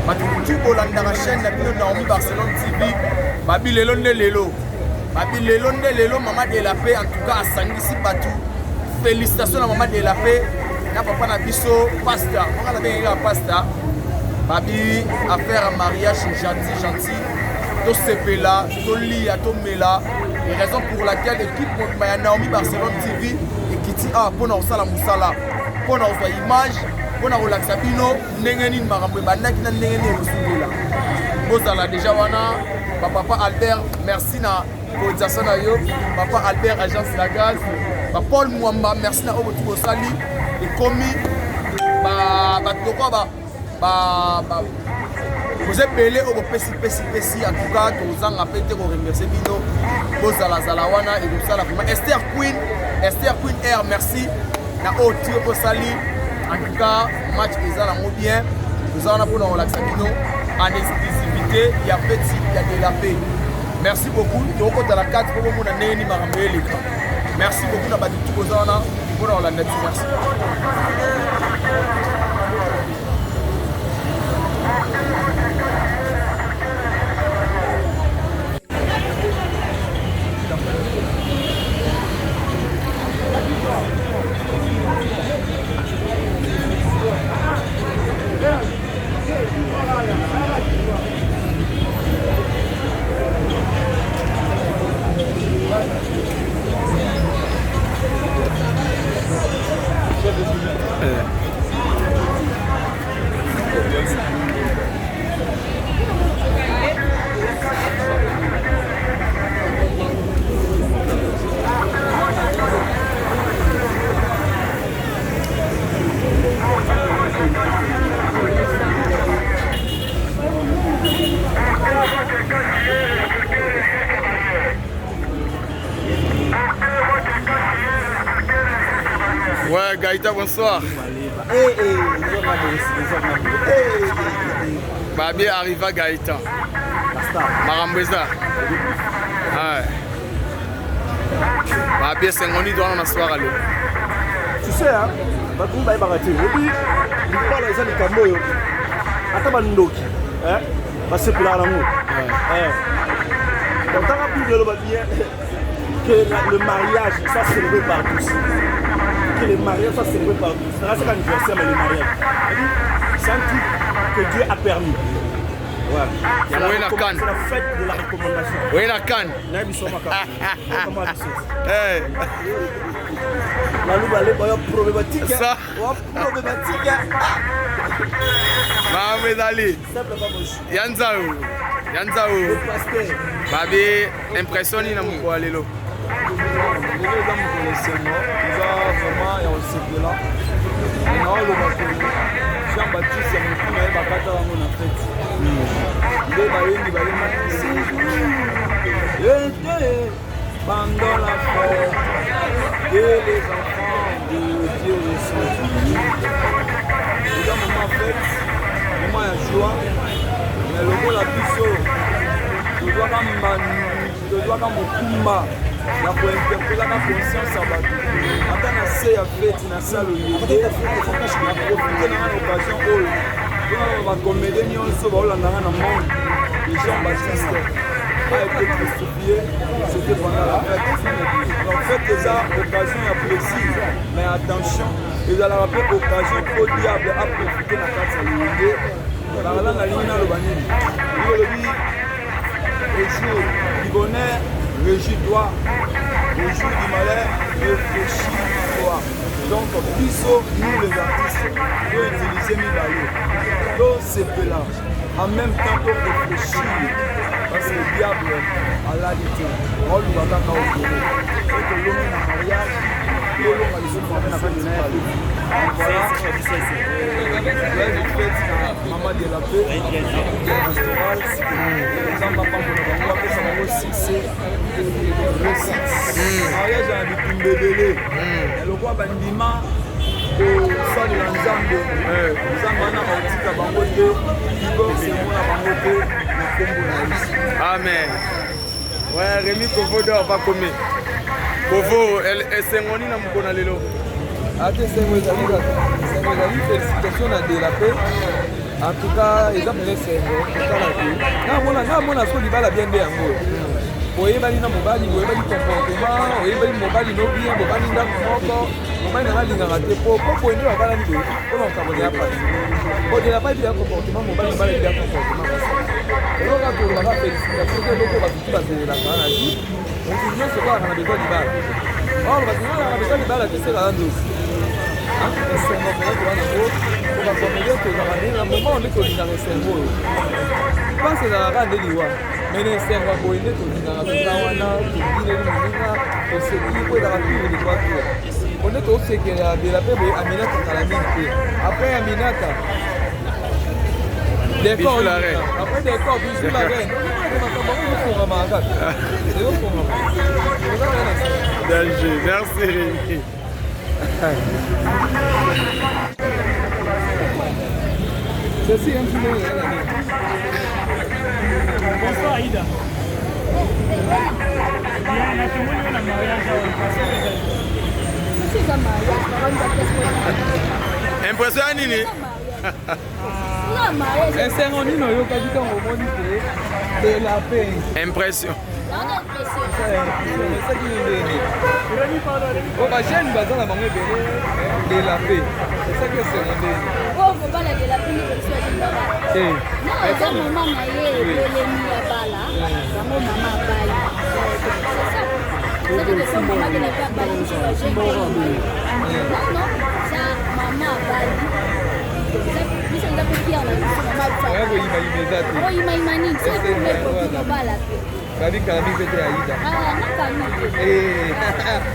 Bato tu bolandaka chaîne na bino Naomi Barcelone TV. Babi lelo nde lelo. Babi lelo nde lelo mama de la paix en tout cas asangisi bato. Félicitations na mama de la paix na papa na biso pasteur. Moko na bengi pasteur. Babi affaire ya mariage gentil gentil. Tosepela, tolia, tomela. Et raison pour laquelle équipe mobimba ya Naomi Barcelone TV ekiti awa mpo na kosala mosala, mpo na kozwa image, mpo na kolakisa bino ndenge nini makambo ebandaki na ndenge nini ekosukela. Bozala deja wana bapapa Albert, merci na cotisation na yo papa Albert agence la gaz, ba Paul Mwamba merci na oyo botu bosali ekomi bato lokola ba boza ebele oyo bopesi pesi pesi en tout cas tozanga mpe te koremercie bino bozalazala wana ekosala vraiment Esther Queen, Esther Queen Air merci na oyo tio osali en tout cas match eza nango bien toza wana mpona kolakisa bino en exclusivité ya feti ya de la paix. Merci beaucoup, tokokota na kati mpo bomona ndenge nini makambo eleka. Merci beaucoup na bato tu boza wana mpona kolanda biso. Merci. Ouais, Gaïta, bonsoir. Eh, eh, Babi arriva Gaïta. Makambo eza. Ouais. Babi esengo nini wana na soir lelo. Tu sais, hein, bato bayebaka te. Obi libala eza likambo oyo ata bandoki basepelaka nango. Otanga Bible eloba bien que le mariage soit célébré par tous. Que le mariage soit célébré par tous. C'est un anniversaire, mais le mariage. C'est un truc que Dieu a permis. Ouais. C'est la, la, la fête de la recommandation. Oui, la canne. Hey. Problématique. Ça. Problématique. Maman ezali. Ya nzau. Ya nzau. Babi impression nini na mokolo ya lelo? Lelo eza mokolo esengo, eza vraiment ya kosepela. Naoloba ke Jean Baptiste ya motu na ye bakata yango na fete nde bayembi bayembaki ete pendant la fête et les enfants de Dieu sont unis. Eza moment fête, moment ya joie, mais lokola biso tozwaka tozwaka mokumba ya kointerpelaka conscience ya bato ata na se ya feti na sale oyede na profite nanga na occasion oyo mpona bacomédie nyonso baolandanga na monde de Jean Baptiste a été crucifié, c'était pendant la fête. Donc fête eza occasion ya plaisir, mais attention, ezalaka mpe occasion mpo diable aprofite na kati ya loyenge. Bakala nalingi naloba nini? Yo olobi au jour du bonheur, réjouis-toi. Au jour du malheur, réfléchis-toi. Donc biso, nous les artistes, to utiliser mibale, to sepela, en même temps to réfléchir. Parce que le diable alali te, aoluka kaka okolo. Soki tolongi na mariage, tolonga lisusu na festival. Voilà, fête na Maman de la paix, pastoral, Nzambe apambola bango, apesa bango succès, réussite. Mariage ya bitumba ebele, lokola bandima kosalela Nzambe, Nzambe wana akotika bango te, divorce emona bango te na nkombo na Yesu. Amen. Ouais, Rémi Kovo dor bakomi. Kovo, esengo nini na mokolo na lelo? Ate esengo ezali kaka, esengo ezali, félicitation na de la paix. En tout cas, eza mpenza esengo kotala te. Namona namona soko libala bien nde yango. Oyebani na mobali, oyebani comportement, oyebani mobali no bien, bobani ndako moko, mobali nanga alingaka te po po boye nde babalani boye mpo na makambo ya pasi. Po de la part ya comportement mobali mobali ya comportement mwasi. Eloko kaka tolobaka félicitation eza eloko bato tu bazelelaka na vie. Moto nyonso kaka na besoin libala. Or bato nyonso na besoin libala te seka na ndosi. Esengo mpenza toza nango po bacomédien tozalaka nde na moment nde tolingaka esengo oyo. Mpasi ezalaka kaka nde liwa. Mais na esengo ya boye nde tolingaka toza wana tobineli moninga toseki po ezalaka tour de trois tour. Po nde tosekela bela mpe boye Aminata kala mingi te. Après Aminata Décor, la reine. Après décor, bijou la reine. Makambo yango ezofongama kaka. Ezofongama. Oza wana na Danger. Merci Rémi. Ceci un petit peu. Bonsoir Aïda. Bien, natomoni yo na mariage awa Impression ya nini? Esengo nini oyokaki ntango omoni te de la paix. Impression. Esaki ndenge o bajeune baza na bango ebele de la paix esaki esengo ndenge. Te. Non, eza mama na ye ebelemi ya bala yango mama abali, c'est ça. Soki toso mama de la paix abali biso bajeune te. Non, non, eza mama abali biso, eza mpe fier na biso mama. Oya koyimayima eza te. Oyimayima nini soki ekoki kobala pe? Babi kala mingi te, Aida. Nakami te.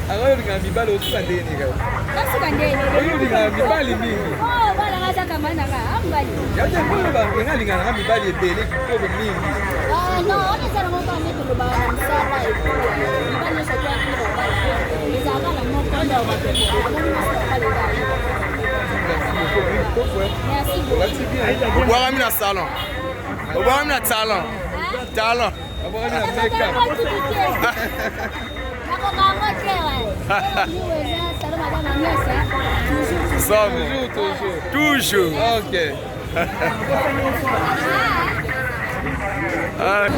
Yango oyo olingaka mibali osuka ndenge kaka. Nasuka ndenge? Oyo olingaka mibali mingi. Balanga aza kamanaka ambali. Ya te mpo oyo bangenga alingaka mibali ebele kitoko mingi. Non, wana eza nango kaka nde tolobaka na mosala. Mibali nyonso toyaki nde babala ezalaka na moko nde amoni nyonso babala eza. Merci beaucoup, kitoko. Merci beaucoup. Olati bien. Obwakami na salon. Obwakami na talon. Talon. Abwakami na make-up. Nakokango te. Eza salon madame Agnès, toujours. Somme. Toujours, toujours. Toujours. Ok. Ah.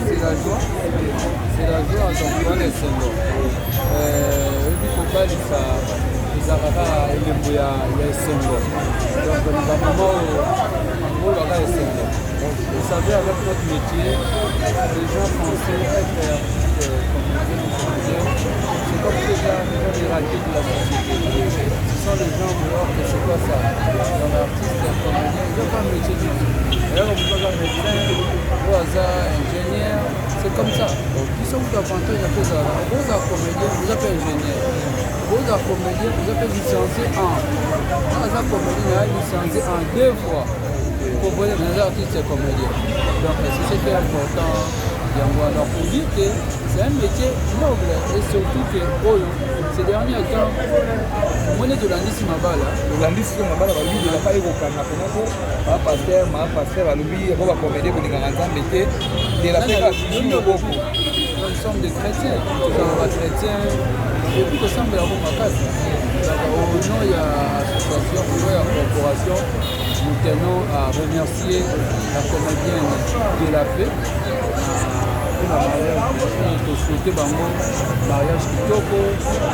C'est la joie, c'est la joie, donc wana esengo. Oyebi, kobalisa ezalaka elembo ya esengo, donc bamama oyo oyo baka esengo. Vous savez, avec notre métier, les gens pensaient être artiste comédien ou comédien, c'est comme déjà les ratés de la société. Ce sont les gens dehors que c'est quoi ça. Donc artiste comédien, ils n'ont pas un métier du tout. D'ailleurs, vous avez un médecin ou aza ingénieur, c'est comme ça. Biso kutu avantage ya kozala oza comédien, oza mpe ingénieur, oza comédien, oza mpe licencié en, aza comédien na licencié en deux fois, comprenez, naza artiste comédien. Donc c'est ce qui est important yango wana, pour dire que c'est un métier noble et surtout que oyo ces derniers temps omoni tolandisi mabala. Tolandisi so mabala, balobi delapa ekokanga mpena po bapasteur, mapasteur balobi po bacomédien bolingaka Nzambe te, delapa toujours loboko. Nous sommes des chrétiens, tozala bachrétien et puis tosambela yango makasi. Donc au nom ya association, au nom ya corporation, nous tenons à remercier la comédienne de la paix mpona mariage. Tosouhaite bango mariage kitoko,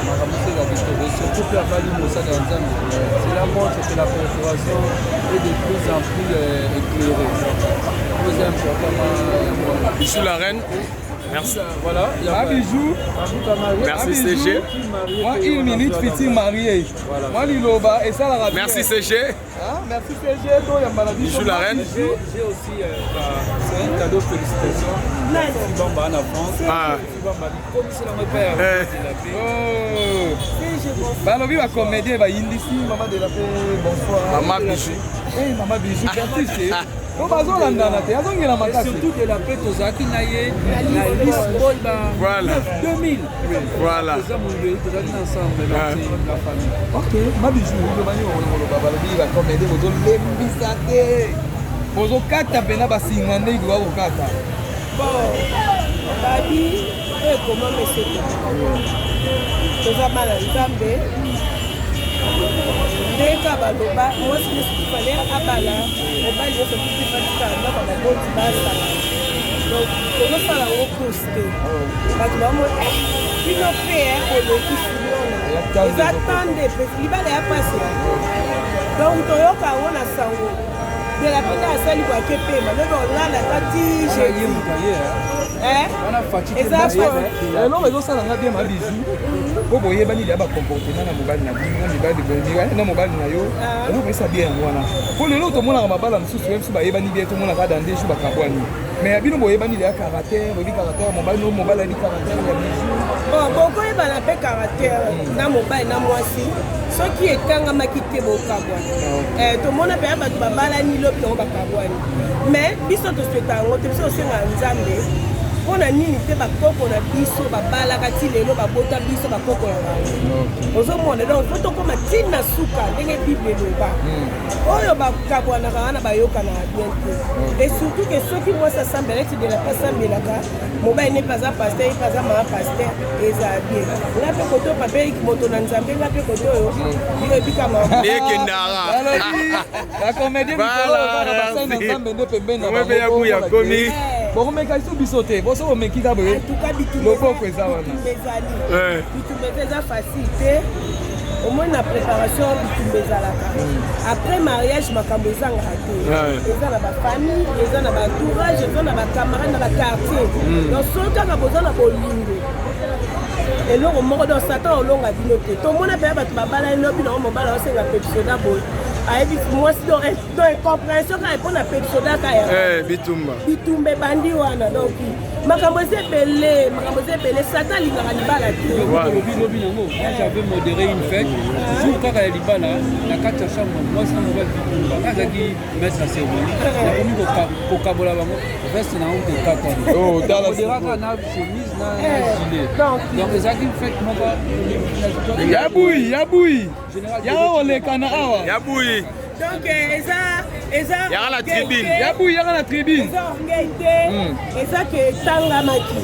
makambo eza kitoko, et surtout mpe abali mosala ya Nzambe. Cela montre que la corporation est de plus en plus éclairée. Donc eza important yango wana. Bijou la reine. Merci. Voilà. Un bijou. Merci CG. Moi, une minute futur marié. Moi, liloba esalaka bien. Merci CG. Ah, merci CG, toyamba na biso. Bijou la reine. J'ai aussi, bah, c'est un cadeau, félicitations. Bamba en France. Ah. Bamba, comme c'est la père, c'est la paix. Oh. Balobi bacomédien bayindisi mama de la paix, bonsoir. Mama Bijou. Eh, mama Bijou, merci te po bazolandana te, azongela Et makasi. surtout de la paix, tozalaki na ye na Lisbonne ba 2000. Toza mondeli, tozalaki na ensemble, donc c'est la famille. Ok, ma Bijou, lobani okoloba, balobi bacomédien bozolembisa te. Bozokata mpena basinga nde ikoka kokata. Bon, babi oyo ekomama esete toza bana Nzambe ndeka baloba mwasi nyonso kifale abala mobali nyonso kukifatikala ndako baboti basala. Donc tozosala yango course te, bato bamo bino mpe bolekisi nona eza tande libala ya pasi. Donc toyoka yango na sango de la penda asali kwake pema lobi olala ta ti jeudi. Eza eloko ezosala nga bien. Mabizu po boyebani lia bacomportement na mobali na bino, na mibali na mobali na yo, eloko esa bien yango wana. Po lelo tomonaka mabala mosusu ye mosusu bayebani bien, tomonaka dans 2 jours bakabwani. Mais ya bino boyebani lia caractère, boyebi caractère mobali no, mobali ayebi caractère ya Bizu. Bon, bokoyebana mpe caractère na mobali na mwasi soki etangamaki te, bokabwani. Tomona mpe ya bato babalani lobi yango bakabwani, mais biso tosweta yango te. Biso tosengaka Nzambe mpo na nini te bakoko na biso babalaka ti lelo babota biso, bakoko na bango ozomona. Donc faut tokóma ntina suka ndenge Bible eloba, oyo bakabwanaka wana bayokanaka bien te. Et surtout que soki mwasi asambela neti de la pe asambelaka, mobali ne mpe aza pasteur, ye mpe aza mama pasteur, ezala bien. Nga mpe kote oyo papa Eriki moto na Nzambe, nga mpe kote oyo yo ebikama. Ekendaka. Bacomédien mikolo basali na Nzambe nde pembeni na Mpe ya buya komi. Bokomeka liso biso te, boso bomeki ka boye. Loboko eza wana. Bitumba ezali, bitumba eza facile te. Omoni na préparation bitumba ezalaka, après mariage makambo ezangaka te. Eza na bafamille, eza na baentourage, eza na bacamarade, na baquartier. Donc soki kaka boza na bolingo eloko moko, donc Satan olonga bino te. Tomona mpenza bato babalani lobi nango mobali aosenga pepsoda boye, ayebi mwasi, donc incompréhension kaka mpona pepsoda kaka ya Bitumba. Bitumba ebandi wana. Donc makambo eza ebele, makambo eza ebele. Satan alingaka libala te. Lobi lobi nango, moi j'avais modéré une fête, jour kaka ya libala, na kati ya chambre mwasi na mobali bitumba. Nga azalaki maître ya cérémonie, nakomi kokabola bango, veste nango Tala. tekatani na chemise na gilet. Donc ezalaki fête moko. Yabui, yabui, yaka kolekana awa. Yabui. Donc eza Yaka na tribune. Yabui, yaka na tribune. Eza orgueil te, eza ke etangamaki.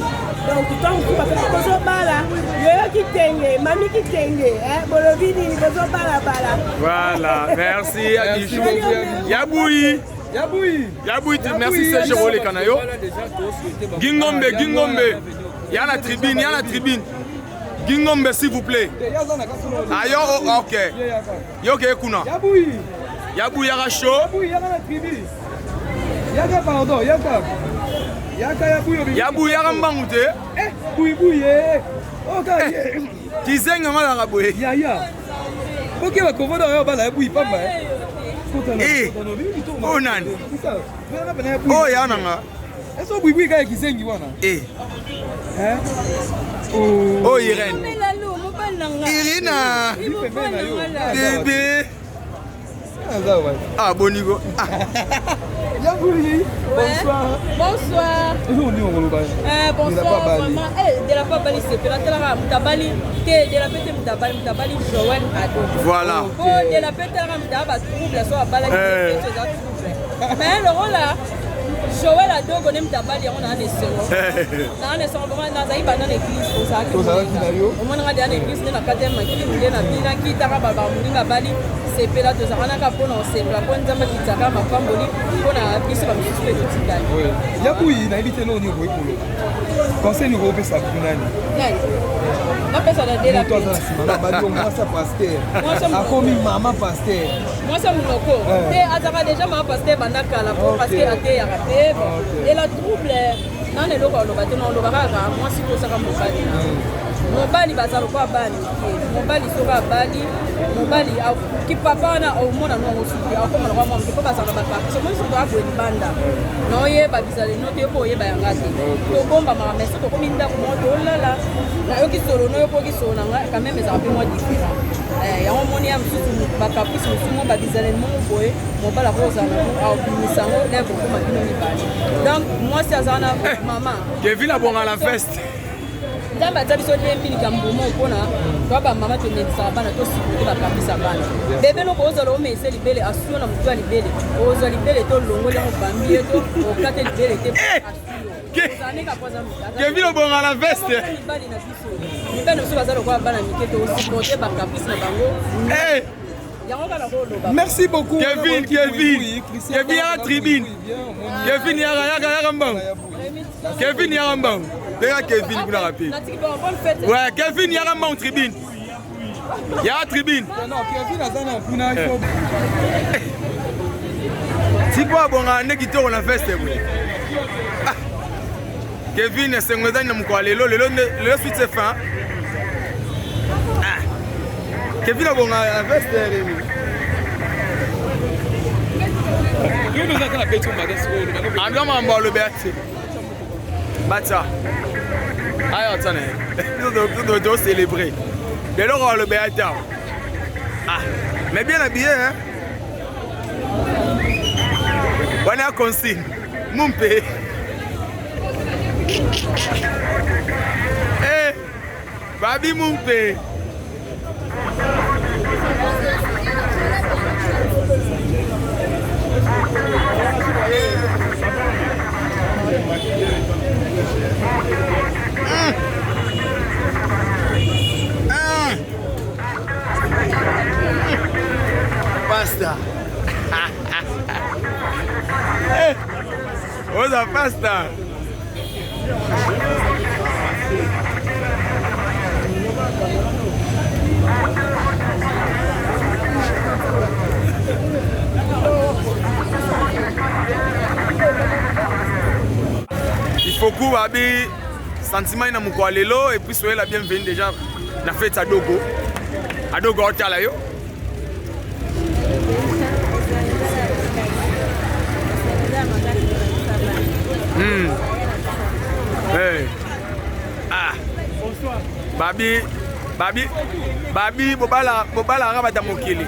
Donc ntango mosusu bapesi bozobala, yoyo kitenge, mami kitenge, bolobi nini, bozobalabala. Voilà, merci ya Bijou. Yabui. Yabui. Yabui, merci Serge koleka na yo. Gingombe, Gingombe. Ya na tribune, ya na tribune. Gingombe, s'il vous plaît. Ayo, oh, ok. Yo ke kuna. Yabui. Yabui yaka show. Yabui yaka na tribune. Yaka, pardon, yaka. Yaka yabui obi. Yabui yaka mbangu te. Eh, bui bui eh. Oka ye. Kizenga ngala boye. Ya ya. Oke ba kovoda yo bala yabui pamba eh. Eh. Oh nani? Oh ya nanga. Eso bui bui kaya kizengi wana. Eh. Hein? Oh Irène. Irina. Bébé. Ah bonigo. Ah. Yabui. Bonsoir. Bonsoir. Bonsoir. Bonsoir vraiment. Eh, de la pa bali sepela talaka moto abali te, de la pe te moto abali, moto abali Joël Ado. Voilà. Po de la pe talaka moto aba trouble so abalaki te, eza trouble. Mais lokola Joël Adogo nde moto abali yango, naa na esengo, naa na esengo vraiment. Nazali banda na église. Ozalaki na yo. Omonanga deya na église nde na kati ya makili nde nabinaki taka bamoninga abali sepela. Tozalaka naka mpona kosepela mpo Nzambe akitaka mapamboli mpona biso bamisusu mpe totikali. Yabuyi, nayebi te eloko nini okoki koloba, conseil nini okopesa nani? Nani napesa na dela? Moto aza na nsima na bali, mwasi ya pasteur akomi mama pasteur. Mwasi ya monoko te, azalaka déjà mama pasteur banda kala po parce que ateyaka te. Ela trouble nana eloko aloba te, na oloba kaka mwasi tosaka mobali na mobali baza lokola bana mike. Mobali soki abali mobali kipapa wana omona nongo suki akoma lokola mwa moke mpo bazala na bacaprice. Omoni soki toaboye libanda na oyeba bizaleli no te, yo mpo oyeba yanga te, tobombamaka. Mais soki tokomi ndako moko tolala, nayoki solo no, yokoki solo na ngai, quand même ezala mpe mwa différent. Yango omoni ya mosusu bacaprice mosusu mo babizaleli moko boye, mobali akozala abimisa yango na kokoma bino mibale. Donc mwasi aza wana mama. Kevin abonga la veste. Nzambe atia biso 2000 ka mbuma mpona toa bamama tomelisaka bana tosupporte bakambisa bana. Bebe noko ozala omelisa libele asuyo na motu ya libele, ozwa libele to olongoli yango obambi ye to okate libele te Kevin obonga na veste. Mibali na biso, mibali na biso baza lokola bana mike, tosupporte bacaprice na bango. Yango kaka koloba. Merci beaucoup. Kevin, Kevin. Kevin yaka tribune. Kevin yaka yaka yaka mbangu. Kevin yaka mbangu. Teka Kevin kuna rapide. Ouais, Kevin yaka mbangu tribune. Yaka tribune. Non, Kevin aza na kuna il faut. Tipo abonga nde kitoko na veste boye. Ah. Kevin esengo ezali na mokolo lelo lelo lelo suite c'est fin. Ah. Kevin abonga na veste lelo. Ando mambo alobi ati. Batia. Ayo atana. Biso to célébrer. Lelo alobi ati. Ah, mais bien habillé hein. Wana consigne. Mumpe. Eh, Babi Mumpe. Pasta. Eh, oza pasta. Ifoku babi sentiment na mokolo lelo et puis soyez la bienvenue déjà na fête ya Dogo. Adogo otala yo. Hey. Ah. Babi, babi, babi, bobala, bobala rabata mokili.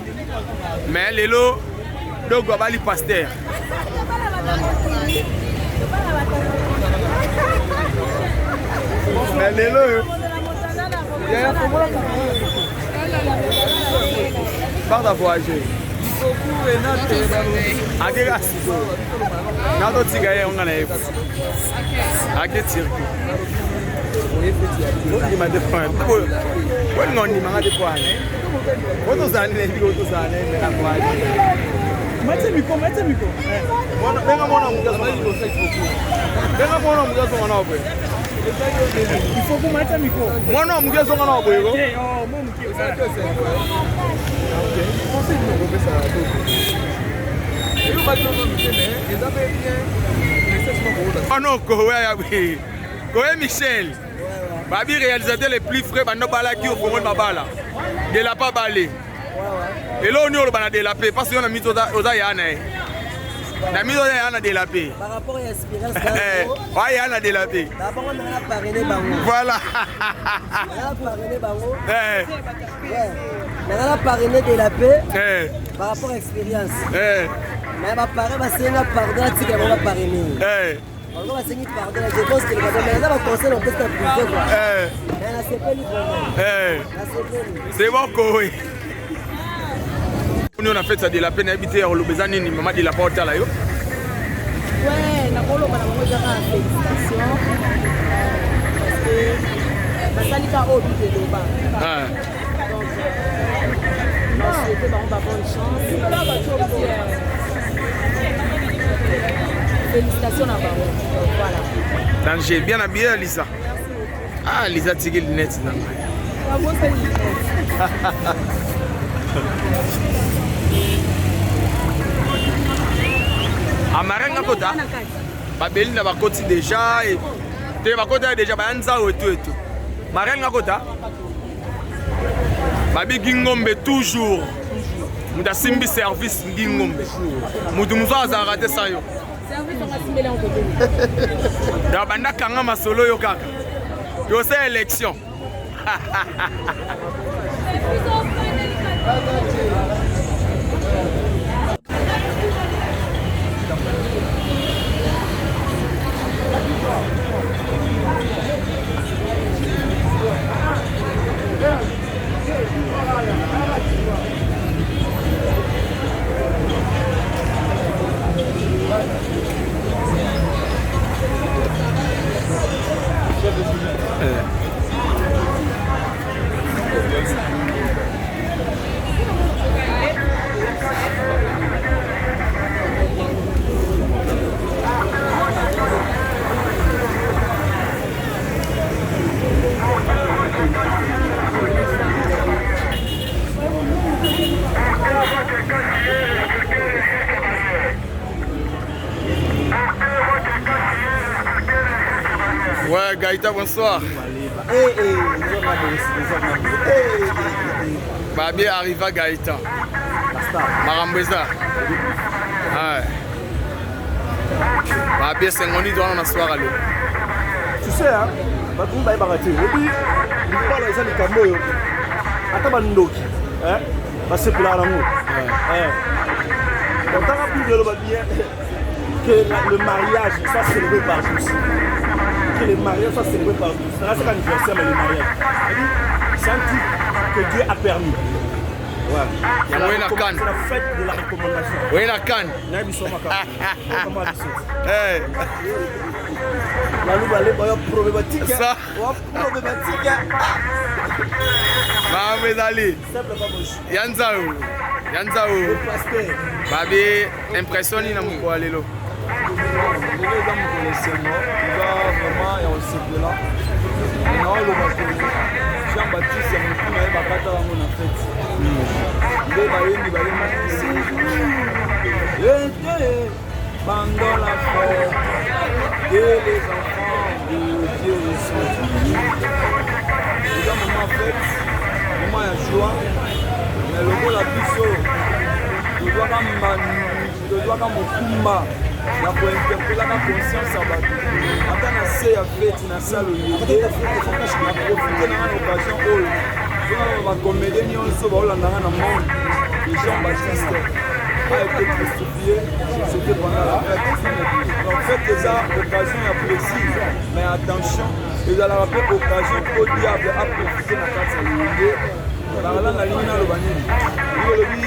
Mais lelo, dogo abali pasteur. Mais lelo, Barda voyager. Akeka sikoyo. Nazotika ye onga na ye. Ake Turquie. Ondima te point. Olinga ondimanga te point. Otozala nini ebiki otozala nini meka voyager. Matie miko, matie miko. Benga mwana moto azonga. Benga mwana moto azonga na boye. Il faut qu'on mate micro. Mwana moto azonga na boye ko. Mwana kowe ya boye. Kowe Michel. Babi réalisateur les plus frais bando balaki au Congo mabala. De la pas balé. Eloko nini oloba na de la paix parce que yo na mito oza ya na ye. Na mito oza ya na de la paix. Par rapport à expérience oya ya na de la paix. Par rapport à parrainer bango. Voilà. Na parrainer bango. Eh. Na parrainer de la paix. Eh. Par rapport à expérience. Eh. Mais ba parrain ba senga pardon atika bango ba parrainer. Eh. Bango basengi pardon, je pense que les baza ba conseil on peut se priver quoi. Eh. Mais nasepeli vraiment. Eh. Nasepeli. C'est bon kowe. Nous on a fait ça de la peine habiter ya koloba eza nini mama de la porte otala yo. Ouais, nakoloba na bango eza kaka félicitation parce que basali kaka oyo Bible eloba. Ah. Donc, na souhaite bango ba bonne chance. Et puis, félicitations na bango. Voilà. Danger, bien habillé Lisa. Ah Lisa tiki lunette na ngai. Babosani lunette. Amare nga kota. Babeli na bakoti déjà et te bakota déjà baya nzao etu etu. Mare nga kota. Babi Gingombe toujours. Moto asimbi service Gingombe. Moto mosusu azalaka te sa yo. Donc banda kanga masolo yo kaka. Yosa élection. Ouais, Gaïta, bonsoir. Babie arriva Gaïta. Makambo eza. Ouais. Babie sengoni doit na soir lelo. Tu sais hein, bato bayebaka te. Oyebi libala eza likambo oyo ata bandoki hein, basepelaka nango. Otanga Bible eloba bien que le mariage soit célébré par tous. Que le mariage soit célébré par tous. C'est un anniversaire, mais le mariage. C'est un truc que Dieu a permis. Ouais. C'est la fête de la recommandation. Oui, la canne. Hey. Problématique. Ça. Problématique. Maman ezali. Ya nzau. Ya nzau. Babi impression nini na mokolo ya lelo? Lelo eza mokolo esengo, eza vraiment ya kosepela. Naoloba ke Jean Baptiste ya motu na ye bakata yango na fete. Nde bayembi bayembaki ete pendant la fête et les enfants de Dieu sont unis. Eza moment fête, moment ya joie, mais lokola biso tozwaka tozwaka mokumba ya kointerpelaka conscience ya bato ata na se ya feti na sale oyede na profite nanga na occasion oyo mpona bacomédie nyonso baolandanga na monde de Jean Baptiste a été crucifié, c'était pendant la fête. Donc fête eza occasion ya plaisir, mais attention, ezalaka mpe occasion mpo diable aprofite na kati ya loyenge. Bakala nalingi naloba nini? Olobi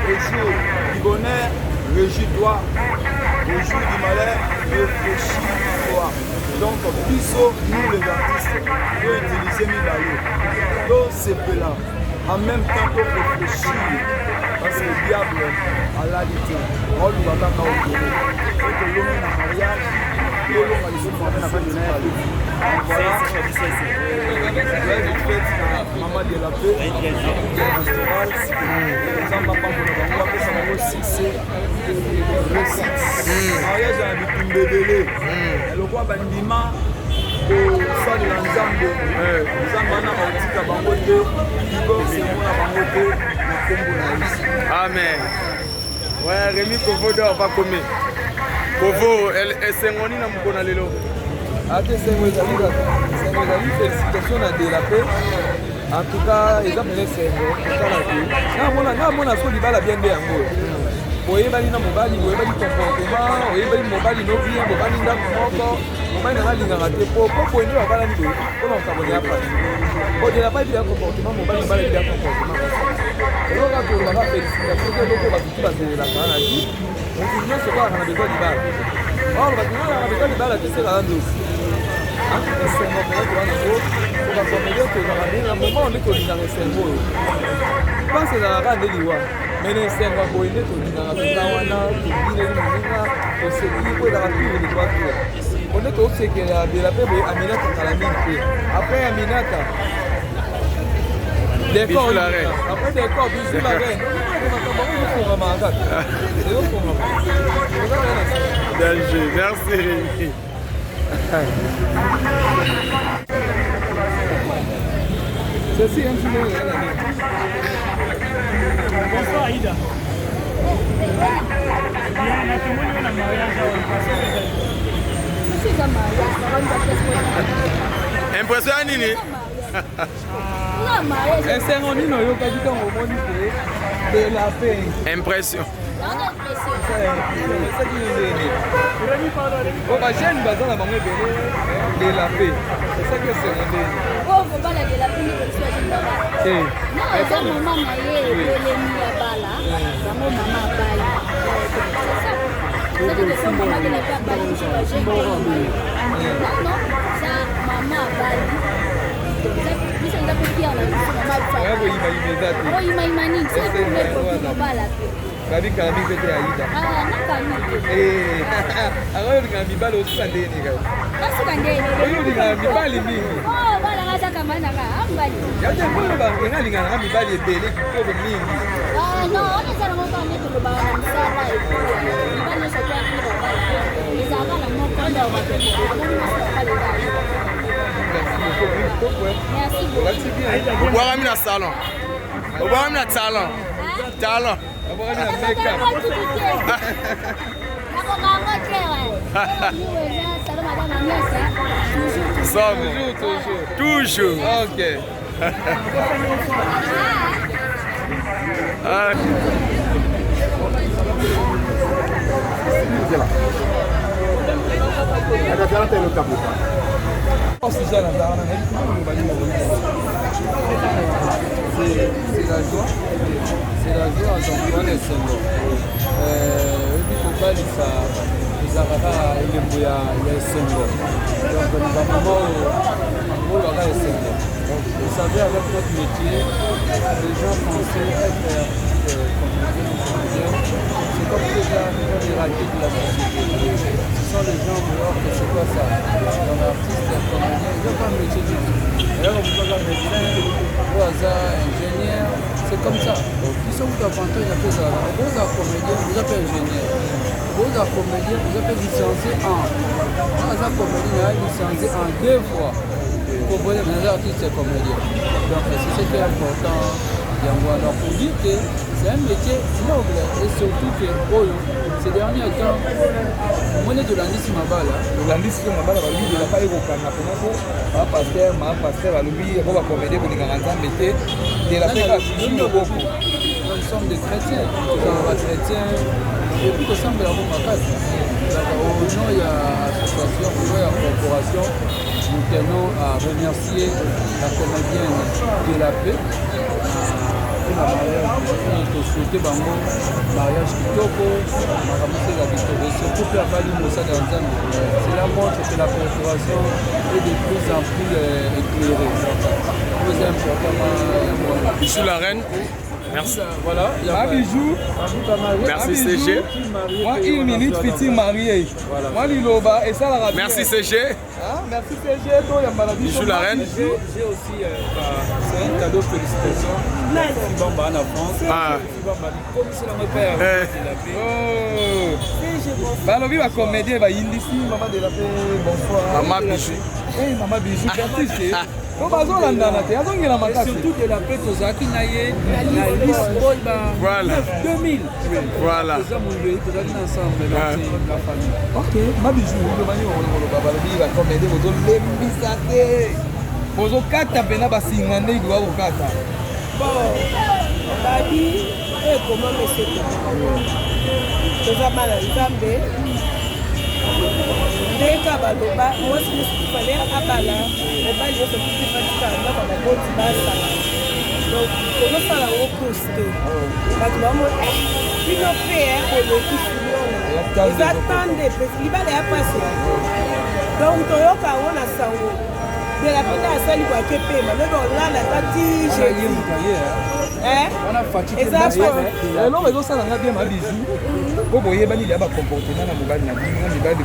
au jour du bonheur, réjouis-toi. Au jour du malheur, réfléchis-toi. Donc, biso, nous les artistes, faut utiliser mibale. Tosepela en même temps to réfléchir parce que le diable alali te aoluka kaka okende po tolongi na mariage tolonga lisusu mabe na kati na ye. Voilà, fête na mama de la paix na couple pastoral. Nzambe apambola bango, apesa bango succès, réussite. Mariage ya bitumba ebele, lokola bandima kosalela Nzambe, Nzambe wana akotika bango te, divorce emona bango te na nkombo na Yesu. Amen. Ouais, Rémi Kovo d'or va komi. Kovo, esengo nini na mokolo na lelo? Ate esengo ezali kaka esengo, ezali félicitation na de la paix. En tout cas eza mpenza esengo kotala te. Nga mona so libala bien nde yango oyebani na mobali, oyebani comportement, oyebani mobali no bien, bobani ndako moko. Mobali nanga alingaka te po boye nde babalani boye mpona kokabona ya pasi po de la paix ya comportement mobali, mobali ya comportement. Eloko tolobaka félicitation te, eloko bato tu bazelelaka na vie. Motu nyonso kaka na besoin libala, or bato nyonso na besoin libala te, sekaka ndosi. Esengo mpenza toza nango po bacomédien tozalaka nde na moment nde tolingaka esengo oyo. Mpasi ezalaka nde liwa, mais na esengo ya boye nde tolingaka, toza wana, tobineli moninga, toseki po ezalaka tour de trois tour po nde tosekela bela mpe boye. Aminata kala mingi te, après Aminata décor, après décor Bijou la reine. Makambo yango ezofongama kaka, ezofongama. Danger. Merci Rémi. Ceci un petit peu. Bonsoir Aïda. Bien, natomoni yo na mariage awa, eza mariage. Impression ya nini? Esengo nini oyokaki ntango omoni te de la paix? Impression. Esaki ndeni po bajeune baza na bango ebele. De la paix esaki esengo ndeni? Oyo kobala de la paix nde biso azindaka. Non, eza mama na ye ebelemi ya bala bango, mama abali, c'est ça. C'est-à-dire que mama de la paix abali biso bajeune. Non, non, ça. Mama abali, biso eza mpe fier na biso. Mama koyimayima eza te. Koyimayima nini? Soki kuna ekoki kobala te. Babi kala mingi mpe te, Aida. Nakami te. Akoyo olingaka mibali, osuka ndenge nini kaka? Nasuka ndenge? Oyo olingaka mibali mingi. Balanga aza kamani nanga amibali. Ya te, mpo nga alingaka nanga mibali ebele, kitoko mingi. Non, wana eza nango kaka nde tolobaka na mosala. Mibali nyonso toyaki babala, ezalaka na moko nde amoni mwasi babala eza. Merci beaucoup. Obwakami na salon, obwakami na salon, talon. Obwakami na makeup. Nakokango te. Salon madame Agnès, Somme. Toujours, toujours. Ok. Ah. C'est la joie, c'est la joie, donc wana esengo. Oyebi, kobalisa ezalaka kaka elembo ya esengo. Donc bamama oyo oyo kaka esengo. Vous savez, avec notre métier, les gens pensaient être artiste, comédien, comédienne, c'est comme déjà les ratés de la société. Ce sont les gens dehors que c'est quoi ça. Donc artiste, comédien, ils n'ont pas un métier du tout. D'ailleurs, vous avez un médecin, ou ingénieur, c'est comme ça. Ils sont avantage à ça. Vous êtes comédien, vous êtes ingénieur. Vous êtes comédien, vous êtes licencié en. Vous êtes comédien, licencié en deux fois. Vous comprenez, vous êtes artiste et comédien. Donc c'est ce qui est important. Alors pour dire que c'est un métier noble et surtout que oyo, ces derniers temps, mone tolandisi mabala. Tolandisi so mabala, balobi elaka ekokanga mpena po bapasteur, mapasteur balobi po bacomédien bolingaka Nzambe te. Ndela mpe kaka toujours loboko. Nous sommes des chrétiens, tozala bachrétien et puis tosambela yango makasi. Au nom ya association, au nom ya corporation, nous tenons à remercier la comédienne de la paix mpona mariage. Tosouhaite bango mariage kitoko, makambo eza kitoko, et surtout mpe abali mosala ya Nzambe. Cela montre que la corporation est de plus en plus éclairée. Donc eza important yango wana. Bijou la reine. Merci. Voilà. Un bijou. Merci CG. Moi, une minute, petit marié. Moi, liloba, et ça la Merci CG. Ah, merci CG. Toyamba na biso. Bijou la reine. J'ai aussi, c'est un cadeau, félicitations. Bamba en France. Ah. Comme c'est la père. Oh. Balobi bacomédien bayindisi mama de la paix. Bonsoir. Mama Bijou. Hey, mama Bijou, artiste po bazolandana te, azongela makasi. Surtout de la paix, tozalaki na ye na Lisbonne ba 2000. Toza moloi, tozalaki na ensemble, la famille. Ok, ma Bijou, olobani koloba, balobi bacomédien bozolembisa te, bozokata mpena basinga nde ikoka kokata. Bon, babi oyo ekoma mesete, toza bana Nzambe. Ndenge baloba, mwasi nyonso fale abala, mobali nyonso kufi fatikala ndako baboti basala. Donc tozosala yango course te. Bato bamo bino mpe bolekisi nona, eza tande libala ya pasi. Donc toyoka yango na sango de la penda asali kwake pema lobi olala ata ti jeudi eza. Eloko ezosala nga bien, ma Bijou, po boyebani lia bacomportement na mobali na bino, na mibali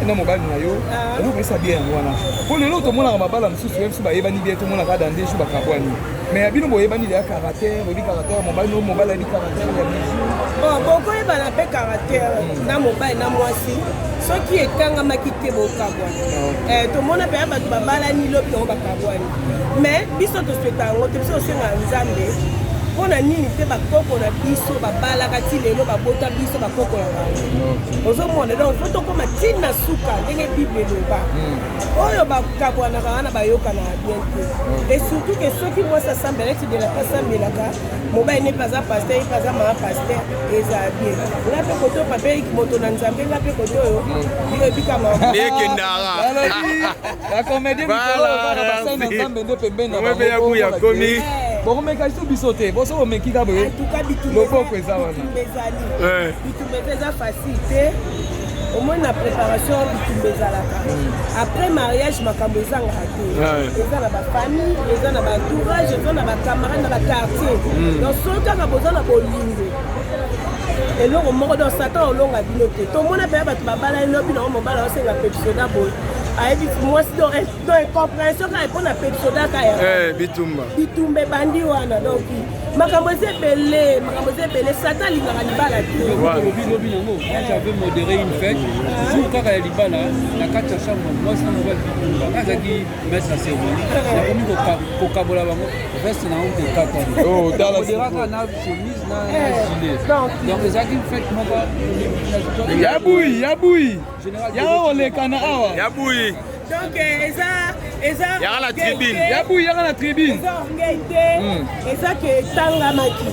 na mobali na yo. Eloko esa bien yango wana, po lelo tomonaka mabala mosusu ye biso bayebani bien, tomonaka dans 2 jours bakabwani. Mais ya bino boyebani lia caractère, boyebi caractère mobali no, mobali ayebi caractère ya Bijou. Bon, bokoyebana mpe caractère na mobali na mwasi soki etangamaki te, bokabwani. Tomona mpe ya bato babalani lobi yango bakabwani. Mais biso tosweta yango te. Biso tosengaka Nzambe. Mpo na nini te? Bakoko na biso babalaka ti lelo, babota biso, bakoko na bango ozomona. Donc faut tokóma ntina suka ndenge Bible eloba. Oyo bakabwanaka wana bayokanaka bien te. Et surtout que soki mwasi asambela neti de la mpe asambelaka, mobali ne mpe aza pasteur, ye mpe aza mama pasteur, ezala bien. Nga mpe kote oyo papa Eriki moto na Nzambe, nga mpe kote oyo yo ebikama. Ndekendaka. Bacomédien basali na Nzambe nde pembeni na Mpe ya buya komi. Bokomeka biso, biso te. Boso bomeki ka boye, loboko eza wana. Ezali bitumba, eza eza facile te. Omoni na préparation bitumba ezalaka. Après mariage makambo ezangaka te. Eza na bafamille, eza na baentourage, eza na bacamarade, na baquartier. Donc soki kaka boza na bolingo eloko moko donc satan olonga bino te. Tomona mpenza bato babalani lobi nango mobali aosenga pepsoda boye ayebi mwasi donc incompréhension kaka mpo na pepsoda kaka ya bitumba bitumba ebandi wana. Donc makambo eza ebele, makambo eza ebele, satan alingaka libala te. Lobi lobi nango, moi j'avais modéré une fête jour kaka ya libala na kati ya chambre, mwasi na mobali bitumba. Nga azalaki maître ya cérémonie, nakomi kokabola bango, veste nango tekatani, moderaka na chemise na gilet. Donc ezalaki fête moko. Yabui, yabui, yaka kolekana awa. Yabui. Donc eza Yaka na tribune. Yabui, yaka na tribune. Eza orgueil te, eza ke etangamaki.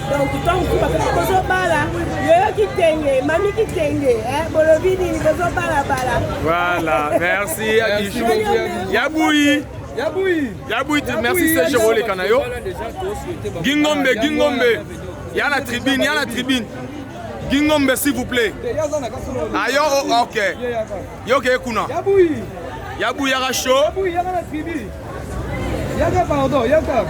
Donc ntango mosusu bapesi bozobala yoyo kitenge, mami kitenge, bolobi nini, bozobalabala. Voilà, merci ya Bijou. Yabui. Yabui. Yabui, merci CG koleka na yo. Gingombe, Gingombe. Ya na tribune, ya na tribune. Gingombe, s'il vous plaît. Ayo, oh, ok. Yo ke kuna. Yabui. Yabui yaka chaud. Yabui yaka na tribune. Yaka pardon, yaka.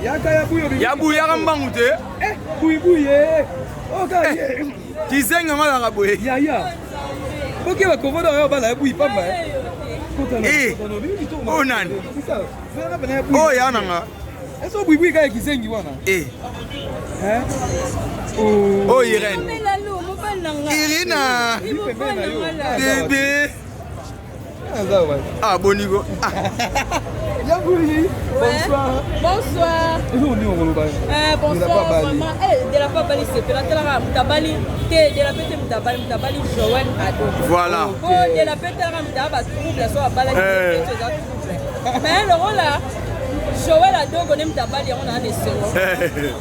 Yaka yabui obi. Yabui yaka mbangu te. Eh, bui bui eh. Oka ye. Kizenga malaka boye. Ya ya. Oke ba kovoda oyo bala yabui pamba eh. Eh. Oh nani. Oh ya nanga. Eso bui bui kaka kizengi wana. Eh. Hein? Oh Irène. Irina. Bébé. Ah bonigo. Ah. Yabui. Bonsoir. Bonsoir. Bonsoir maman. Eh, de la part bali sepela talaka mutabali te de la pete mutabali mutabali Joël Ado. Voilà. Po de la pete talaka mutaba ba trouble so abala te eza trouble. Mais le rôle là Joël Adogo ne mutabali yango na esengo.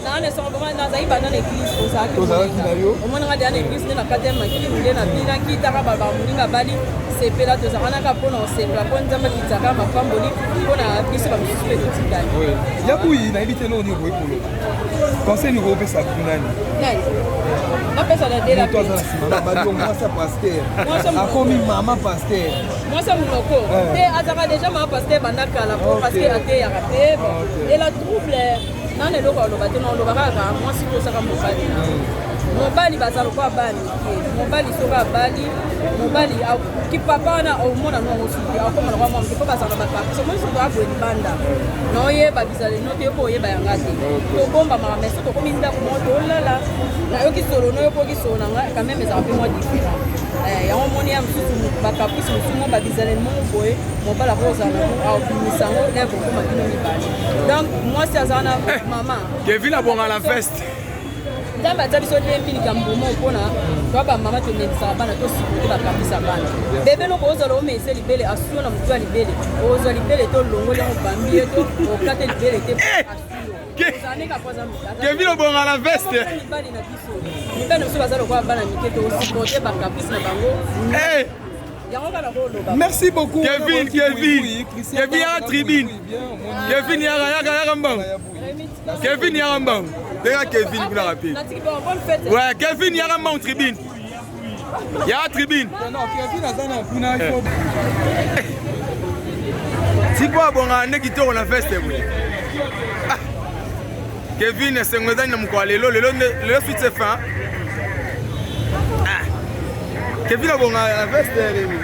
Na esengo vraiment nazali banda na église ozalaki. Ozalaki na yo. Omonaka deya na église nde na kati ya makili nde na binaki taka ba moninga bali sepela tozalaka naka mpona kosepela mpo Nzambe akitaka mapamboli mpona biso bamosusu mpe totikali. Yabui, nayebi te eloko nini okoki koloba, conseil nini okopesa nani? Nani napesa na dela? Moto aza na nsima na bali mwasi ya pasteur akomi mama pasteur. Mwasi ya monoko te, azalaka déjà mama pasteur banda kala po parce que ateyaka te. Bon, ela trouble nana eloko aloba te, na oloba kaka mwasi tosaka mobali na mobali baza lokola bana mike. Mobali soki abali mobali kipapa wana omona nwango suki akoma lokola mwa moke mpo bazalaka bacaprice. Omoni soki toaboye libanda na oyeba bizaleli no te, yo mpo oyeba yanga te, tobombamaka. Mais soki tokomi ndako moko tolala, nayoki solo no, yokoki solo na ngai, quand même ezalaka mpe mwa différent. Yango omoni ya mosusu bacaprice mosusu mo babizaleli moko boye, mobali akozala nango akobimisa yango lève okoma bino mibale. Donc mwasi aza wana mama. Kevin abonga na veste. Nzambe atia biso dembi likambo mo mpona toa bamama tomelisaka bana, tosupporte bacaprice ya bana. Bebe loko ozala omelise libele, asuyo na motu ya libele, ozwa libele te, olongoli yango, obambi ye to okate libele te, asuyo. Kevin obonga na veste. Mibali na biso, mibali na biso baza lokola bana mike, tosupporte bacaprice na bango. Yango kaka koloba. Merci beaucoup. Kevin, Kevin. Kevin yaka tribune. Kevin yaka yaka yaka mbangu. Kevin yaka mbangu. Teka Kevin kuna rapide. Natiki bon, bonne fête. Ouais, Kevin yaka mbangu tribune. Yaka tribune. Non, Kevin aza na kuna, il faut Tipo abonga nde kitoko na veste boye. Ah. Kevin esengo ezali na mokolo ya lelo, lelo lelo suite c'est fin. Ah. Kevin abonga na veste lelo.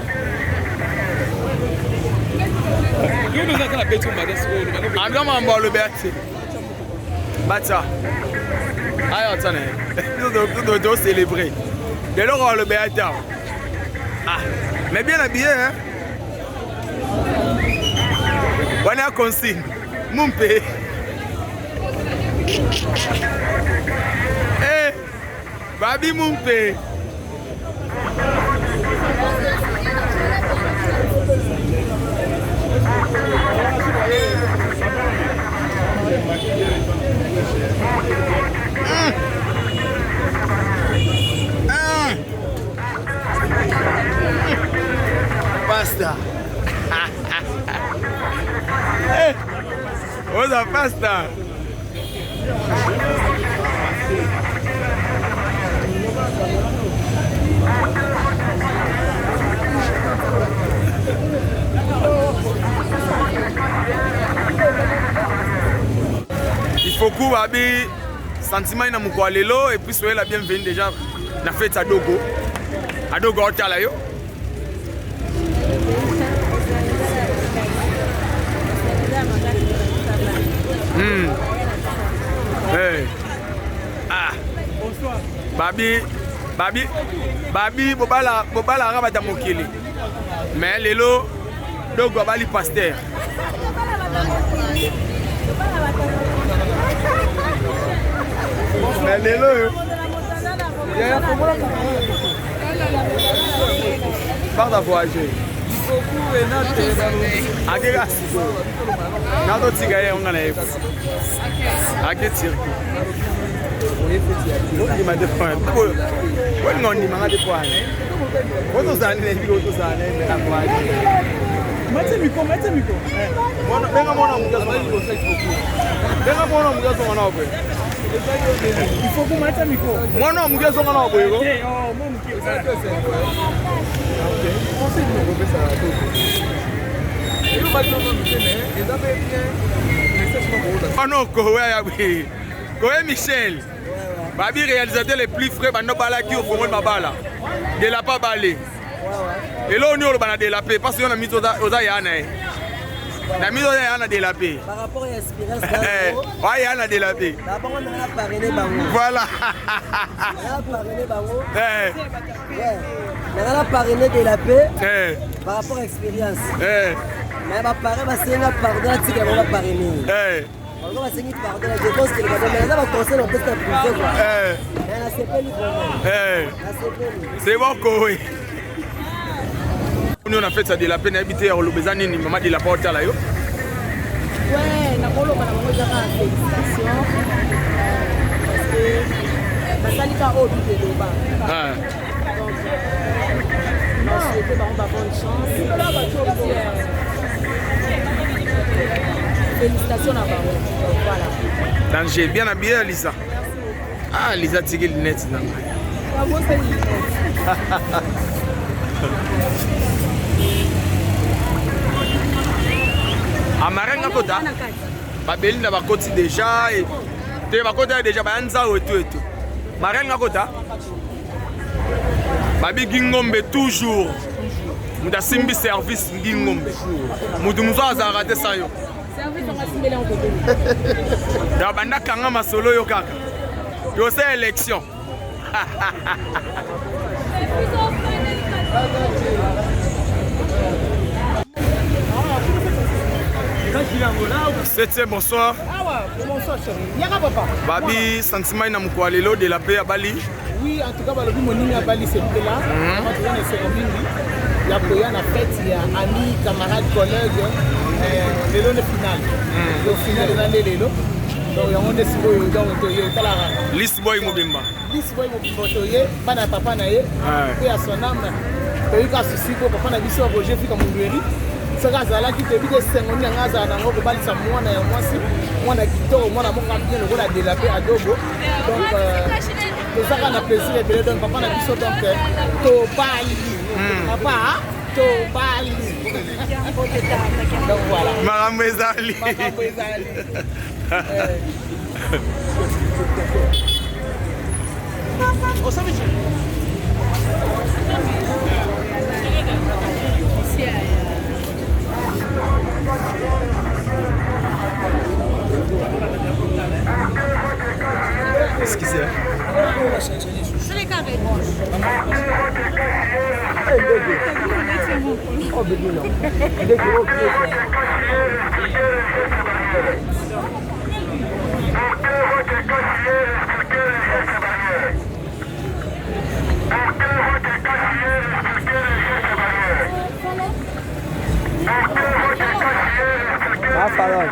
Anga mambo alobi ati. Batia. Ayo atana. Nous devons célébrer. Lelo alobi ati. Ah, mais bien habillé hein. Wana consigne. Mumpe. Eh, Babi Mumpe. Pasta. Eh, oza pasta. Ifoku babi sentiment na mokwa lelo et puis soyez la bienvenue déjà na fête ya Dogo. Adogo otala yo. Hey. Ah. Babi babi babi bobala bobala nga bata mokili. Mais lelo Dogo abali pasteur. Mais lelo oyo parta voyager akeka sikoyo nazotika ye onga na ye ake turki ondima te olinga ondimanga te po wana ozozala nini ebiki ozozala nini meka voyage Mate micro, mate micro. Benga mwana moke benga mwana moke azonga na boye. Il faut qu'on mate micro. Mwana moke azonga na boye ko. Ono kowe ya boye. Kowe Michel. Babi réalisateur les plus frais bando balaki au fongoli mabala. De la pas balé. Eloko nini oloba na delape parce yo na mito oza ya na ye na mito oza ya na delape oya ya na delape voilà. Nanga na parrainer de la paix par rapport à expérience, mais baparrain basenga pardon, atikela bango baparrainer. Bango basengi pardon, je pense que mais eza baconseil na opesa privé quoi. Mais nasepeli vraiment, nasepeli. C'est bon kowe oni na fête ya de la paix, nayebi te ya koloba eza nini. Mama de la paix otala yo. Ouais, nakoloba na bango eza kaka félicitation parce que basali ka oyo Bible eloba. Donc nasouhaite bango ba bonne chance et puis félicitations na bango, voilà. Danger, bien habillé Lisa. Ah Lisa, tiki lunette na ngai. Amarenga kota babelinda bakoti déjà te, bakota déjà baya nzao etu etu marenga kota babi Gingombe toujours moto asimbi service. Ngingombe moto mosusu azalaka te sa yo donc banda kanga masolo yo kaka tosa élection. Septième, bonsoir. Bonsoir chéri. Yaka papa. Babi sentiment na mokwa lelo de la paix abali. Oui, en tout cas balobi moninga abali sepela. Toza na esengo mingi ya koya na fête ya ami, camarade, collègue. Lelo nde final. Donc final eza nde lelo. Donc yango nde sikoyo donc toye etalaka. List boy mobimba. List boy mobimba toye, bana ya papa na ye. Mpe ya son âme. Toyika susi po papa na biso Roger Fika Mundueri soki azalaki toyebi te esengo nini yanga azala nango kobalisa mwana ya mwasi, mwana kitoko, mwana moko bien lokola Delape Adogo. Donc tozaka na plaisir ebele. Donc papa na biso, donc tobali papa, tobali, donc voilà. Makambo ezali. Makambo ezali. Excusez. Bafalon.